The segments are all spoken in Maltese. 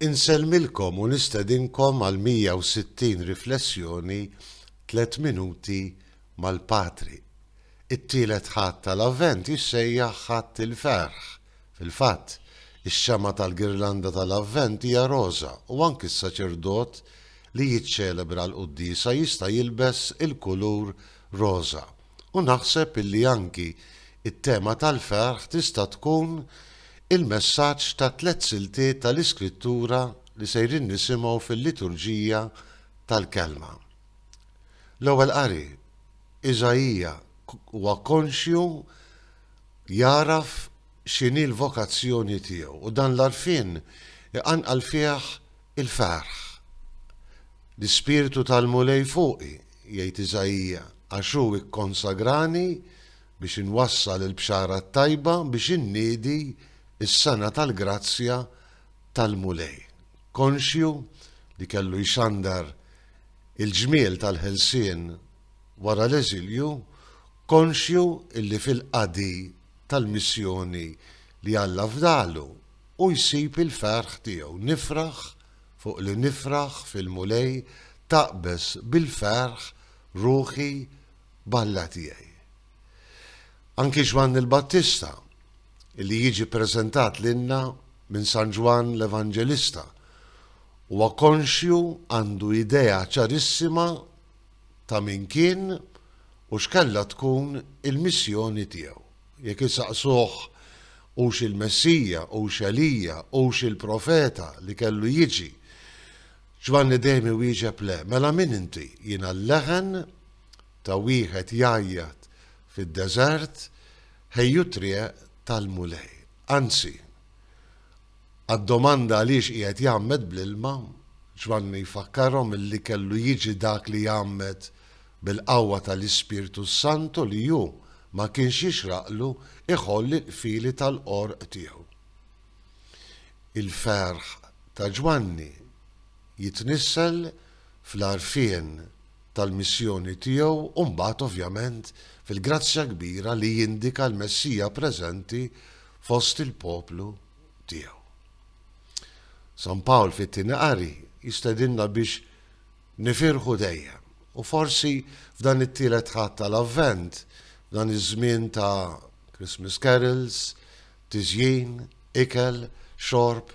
Insellmilkom u nistedinkom għal 160 riflessjoni Tlett Minuti mal-Patri. It-tielet Ħadd tal-Avvent jissejjaħ Ħadd il-Ferħ. Fil-fatt, ix-xemgħa tal-girlanda tal-Avvent hija roża u anki s-saċerdot li jiċċelebra l-quddiesa jista' jilbes il-kulur roża. U naħseb illi anki t-tema tal-ferħ tista' tkun il-messaġġ tat-tlett siltiet tal-Iskrittura li sejrin nisimgħu fil-liturġija tal-Kelma. L-ewwel qari, Iżaija huwa konxju jagħraf x'inhi l-vokazzjoni tiegħu u dan l-għarfien iqanqal fih il-ferħ. L-Ispirtu tal-Mulej fuqi, jgħid Iżaija, għax hu kkonsagrani biex inwassal il-bxara t-tajba biex inniedi s-sena tal-grazzja tal-Mulej. Konxju li kellu jxandar il-ġmiel tal-ħelsien wara l-eżilju, konxju illi fil-qadi tal-missjoni li Alla fdalu, hu jsib il-ferħ tiegħu. Nifraħ fuq li nifraħ fil-Mulej, taqbeż bil-ferħ ruħi b'Alla tiegħi. Anki Ġwanni l-Battista, li jiġi ppreżentat lilna minn San Ġwann l-Evanġelista, huwa konxju għandu idea ċarissima ta' min kien u x'kellha tkun il-missjoni tiegħu. Jekk isaqsuh hux il-Messija, hux Elija, hux il-profeta li kellu jiġi, Ġwanni dejjem iwieġeb le. Mela min inti? Jiena l-leħen ta' wieħed jgħajjat fid-deżert, ħejju t-triq tal-Mulej. Anzi, għad-domanda għaliex qiegħed jgħammed bl-ilma, Ġwanni jfakkarhom illi kellu jiġi dak li jgħammed bil-qawwa tal-Ispirtu s-Santu li hu ma kienx jixraqlu jħoll il-qfieli tal-qorq tiegħu. Il-ferħ ta' Ġwanni jitnissel fl-għarfien tal-missjoni tiegħu u mbagħad ovvjament fil-grazzja kbira li jindika l-Messija preżenti fost il-poplu tiegħu. San Pawl fit-tieni qari jistedinna biex nifirħu dejjem u forsi f'dan it-tielet Ħadd tal-Avvent, f'dan iż-żmien ta' Christmas carols, tiżjin, ikel, xorb,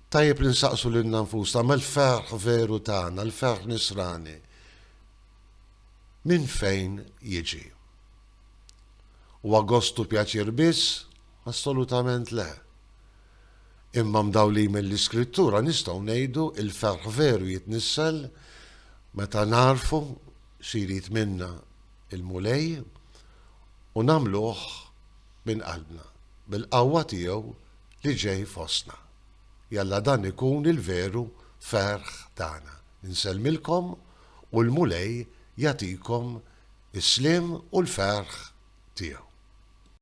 Tajjeb li nsaqsu lilna nfusna, ma l-ferħ veru tagħna, l-ferħ nisrani, minn fejn jiġi? Huwa gost u pjaċir biss? Assolutament le. Imma mdawlin mill-Iskrittura nistgħu ngħidu l-ferħ veru jitnissel meta nagħrfu xi jrid minna l-Mulej u nagħmluh minn qalbna, bil-qawwa tiegħu li ġej fostna. Jalla dan ikun il-veru ferħ tagħna. Insellmilkom u l-Mulej jagħtikom is-sliem u l-ferħ tiegħu.